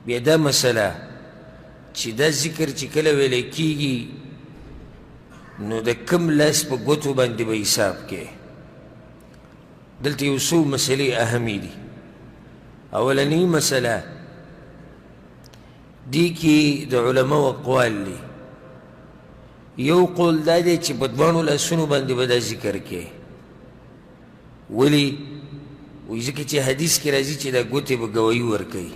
بیا دا مسله چې دا ذکر چې کله ویلی کېږي نو د کم لاس په ګوتو باندې به حساب کې. دلته یو څو مسلې اهمې دي. اولنۍ مسله دې کې د علماو اقوال دي. یو قول دا دی چې په دواړو لاسونو باندې به دا ذکر کې. ولې؟ وایي ځکه چې حدیث کې راځي چې دا ګوتې به ګواهي ورکوي،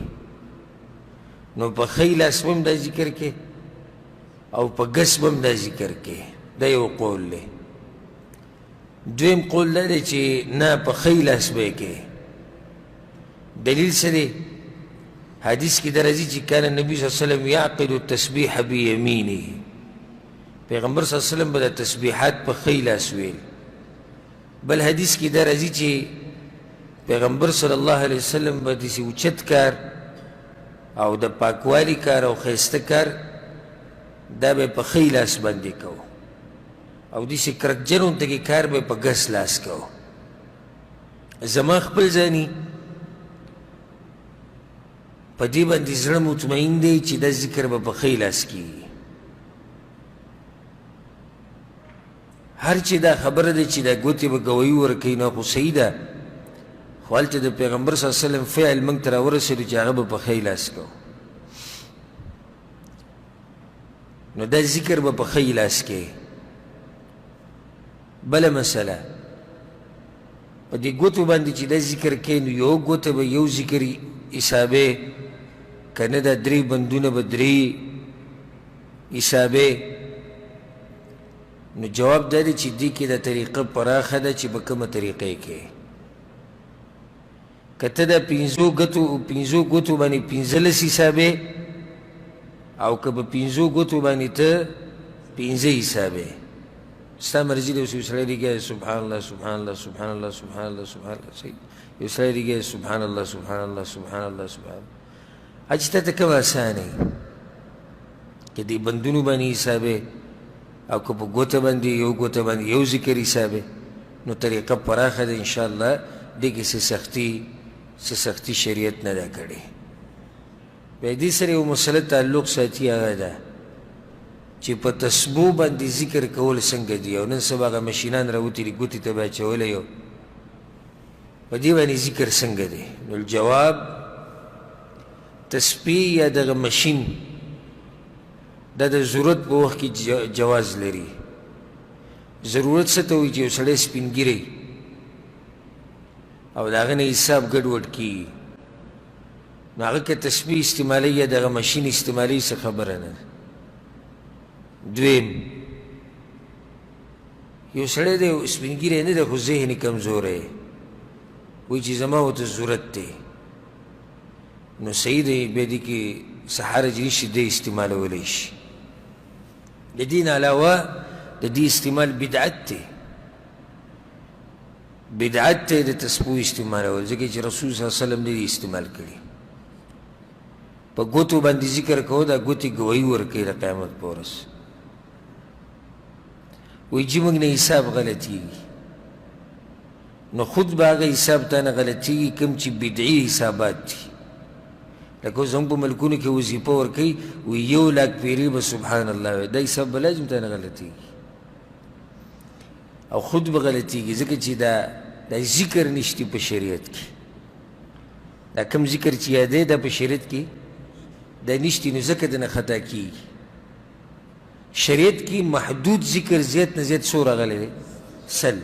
نو په ښی لاس به هم دا ذکر کې او په ګس به هم دا ذکر کې. دا یو قول دی. دویم قول دا دی چې نه، په ښی لاس به یې کې. دلیل څه دی؟ حدیث کې دا راځي چې کان النبي صلی الله علیه وسلم یعقد التسبیح بیمینه، پیغمبر صلی الله علیه وسلم به د تسبیحات په ښی لاس ویل. بل حدیث کې دا راځي چې پیغمبر صلی الله علیه وسلم به داسې اوچت کار او د پاکوالي کار او ښایسته کار دا به په ښی لاس باندې کوو، او داسې کرکجن غوندې کار به په ګس لاس کوو. زما خپل ځاني په دې باندې زړه مطمئن دی چې دا ذکر به په ښی لاس کېږي. هر چې دا خبره ده چې دا ګوتې به ګواهي ورکوي نو خو صحیح ده، خو هلته د پیغمبر صلی الله علیه وسلم فعل موږ ته راورسېدو چې هغه به په ښی لاس کوو، نو دا ذکر به په ښی لاس کوي. بله مسله، په دې ګوتو باندې چې دا ذکر کوي نو یو ګوته به یو ذکر حسابې، که نه دا درې بندونه به درې حسابې. نو جواب دا دی چې دې کې دا طریقه پراخه ده چې په کومه طریقه یې کوې. که ته دا پنځو ګوتو باندې 15 حسابې، او که په پنځو ګوتو باندې ته 5 حسابې، ستا مرضي ده. اوس یو سړی لګیا سبحان الله سبحان الله سبحان الله سبحان الله سبحان الله، صحیح، یو سړی لګیا سبحان الله سبحان الله سبحان الله سبحان الله، چې تا ته کوم اسانه وي، که دې بندونو باندې حسابې او که په ګوته باندې یو ګوته باندې یو ذکر حسابې، نو طریقه پراخه ده. انشاءالله دې کې څه سختي شریعت نه ده کړې. بیا دې سره یو مسله تعلق ساتي، هغه ده چې په تسبو باندې ذکر کول څنګه دي. او نن سبا هغه مشینان راوتي دي، ګوتې ته به اچولی یو، په دې باندې ذکر څنګه دی؟ نو الجواب، تسبیح یا دغه مشین دا د ضرورت په وخت کې جواز لري. ضرورت څه ته وایي؟ چې یو سړی سپین ږیری او د هغه نه حساب ګډوډ کېږي، نو هغه که تسبیح استعمالوي یا دغه مشین استعمالوي څه خبره نه ده. دویم، یو سړی دی سپین ږیری نه دی خو ذهن یې کمزوری، وایي چې زما ورته ضرورت دی، نو صحیح دی، بیا دې کې څه حرج نشي، دی استعمالولی شي. د دې نه علاوه د دې استعمال بدعت دی، بدعت دی د تسبو استعمالول، ځکه چې رسول صلی الله علیه وسلم نه دي استعمال کړي. په ګوتو باندې ذکر کوو، دا ګوتې ګواهي ورکوي د قیامت په ورځ. وایي چې موږ نه حساب غلطېږي، نو خود به هغه حساب تا نه غلطېږي کوم چې بدعي حسابات دي. لکه اوس زموږ په ملکونو کې وظیفه ورکوي، وایي 1 لاک پیرې به سبحان الله وایي، دا حساب به لازم تا نه غلطېږي او خود به غلطېږي، ځکه چې دا ذکر نشتی په شریعت کې. دا کوم ذکر چې یادی دا په شریعت کې دا نشتی، نو ځکه د نه خطا کېږي. شریعت کې محدود ذکر زیات نه زیات څو راغلی دی؟ 100.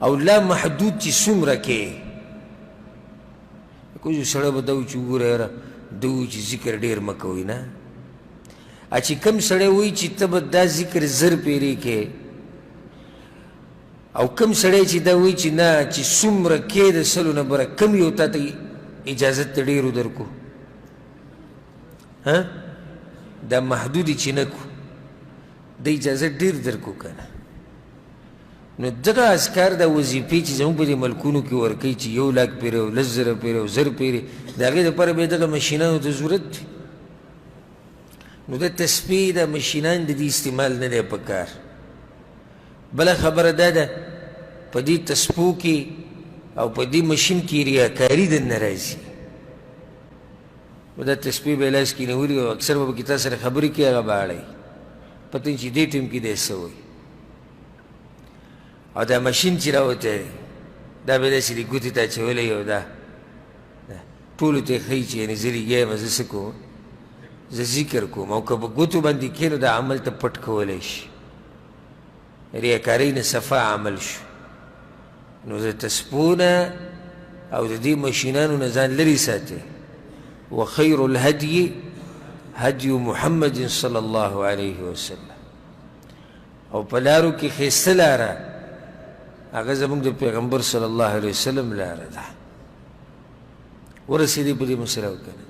او لا محدود چې څومره کې کوم یو سړی به دا وایي چې وګوره یاره ده وایي چې ذکر ډېر مه کوئ، نه، چې کوم سړی وایي چې ته به دا ذکر 1000 پیرې کې، او کوم سړی چې دا وایي چې نه چې څومره کې د 100 نه بره کم یو تا ته اجازت ته ډېرو درکو، ها دا محدودې چې نه کو د اجازه ډېر درکو که نه. نو دغه اذکار د وظیفې چې زموږ په دې ملکونو کې ورکوي چې 1 لاک پیرې او 10,000 پیرې او 1000 پیرې، د هغې دپاره بیا دغه مشینانو ته ضرورت دی. نو د تسبیح د مشینان د دې استعمال نه دی پکار. بله خبره دا ده په دې تسبو کې او په دې مشین کې ریاکاري دننه راځي. نو دا تسبیح به یې لاس کې نیولي او اکثر به پکې تا سره خبرې کوي، هغه به اړوي، پته چې دې ټیم کې دی څه وایي. او دا ماشین چې راوتی دی دا به داسې د ګوتې ته اچولی او دا ټولو ته یې ښیي چې یعنې زه لګیا یم، زه څه کوم، زه ذکر کوم. او که په ګوتو باندې کښې نو دا عمل ته پټ کولی شي، ریاکارۍ نه صفا عمل شو. نو د تسپو نه او د دې ماشینانو نه ځان لرې ساتي. وخیر الهدی هدی محمد صلی الله علیه وسلم. او په لارو کې ښایسته لاره هغه زموږ د پیغمبر صلی الله علیه وسلم لاره ده. ورسېدې په دې مسله او که نه؟